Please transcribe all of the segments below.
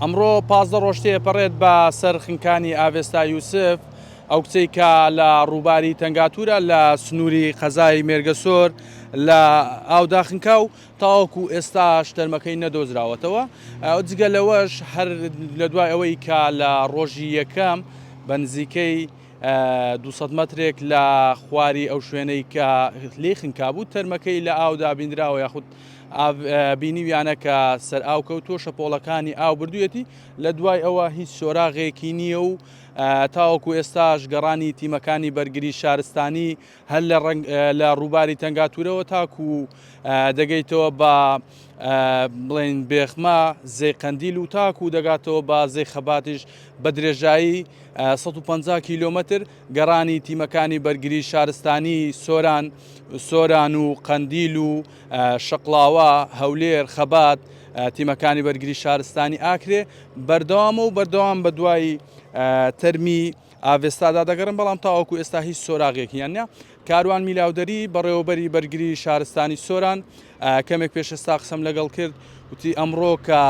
ئەمڕۆ 15 ڕۆژ تێپەڕێت بە سەر خنکانی ئاڤێستا یوسف، ئەو کچەی کە لە ڕووباری تەنگاتورە لە سنووری قەزای مێرگەسۆر لە ئاودا خنکا و تاوەکو ئێستاش تەرمەکەی نەدۆزراوەتەوە. جگە لەوەش هەر لە دوای ئەوەی کە لە ڕۆژی یەکەم بە نزیکەی 200 مەترێک لە خواری ئەو شوێنەی کە لێی خنکابوو تەرمەکەی لە ئاودا بینراوە یاخود بینیویانە کە سەر ئاو کەوتووە شەپۆڵەکانی ئاو بردوویەتی لە دوای ئەوە هیچ سۆراغێکی نییە و تاوەکو ئێستاش گەڕانی تیمەکانی بەرگری شارستانی هەر لە ڕەنگ لە ڕووباری تەنگاتورەوە تاکو دەگەیتەوە بە بڵێن بێخمە زێی قەندیل و تاکو دەگاتەوە بە زێی خەباتیش بە درێژایی 150 کیلۆمەتر گەڕانی تیمەکانی بەرگری شارستانی سۆران سۆران و قەندیل و شەقڵاوە، هەولێر، خەبات، تیمەکانی بەرگری شارستانی ئاکرێ بەردەوامە و بەردەوام بە دوای تەرمی ئاڤێستادا دەگەڕن، بەڵام تاوەکو ئێستا هیچ سۆراغێکیان نیە. کاروان میلاودەری، بەڕێوەبەری بەرگری شارستانی سۆران، کەمێک پێش ئێستا قسەم لەگەڵ کرد، وتی ئەمڕۆ کە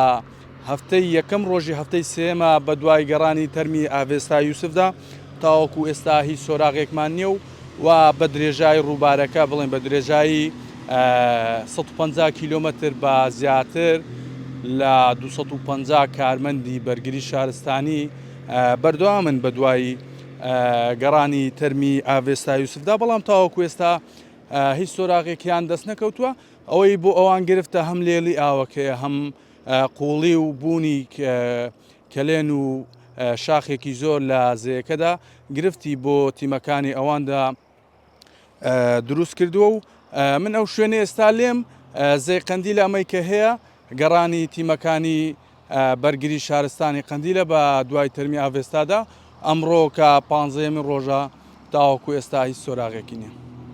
هەفتەی یەکەم ڕۆژی هەفتەی سێیەمە بە دوای گەڕانی تەرمی ئاڤێستا یوسفدا، تاوەکو ئێستا هیچ سۆراغێکمان نییە و و بە درێژایی ڕووبارەکە بڵێن بە درێژایی 150 کیلۆمەتر بە زیاتر لە 250 کارمەندی بەرگری شارستانی بەردەوامن بە دوای گەڕانی تەرمی ئاڤێستا یوسفدا، بەڵام تاوەکو ئێستا هیچ سۆراغێکیان دەست نەکەوتووە. ئەوەی بۆ ئەوان گرفتە هەم لێڵی ئاوەکەیە هەم قوڵی و بوونی کەلێن و شاخێکی زۆر لە زێیەکەدا گرفتی بۆ تیمەکانی ئەواندا دروست کردووە و من ئەو شوێنە ئێستا لێم زێی قەندیلە ئەمەی کە هەیە گەڕانی تیمەکانی بەرگری شارستانی قەندیلە بە دوای تەرمی ئاڤێستادا ئەمڕۆ کە پانزەیەمین ڕۆژە تاوەکو ئێستا هیچ سۆراغێکی نییە.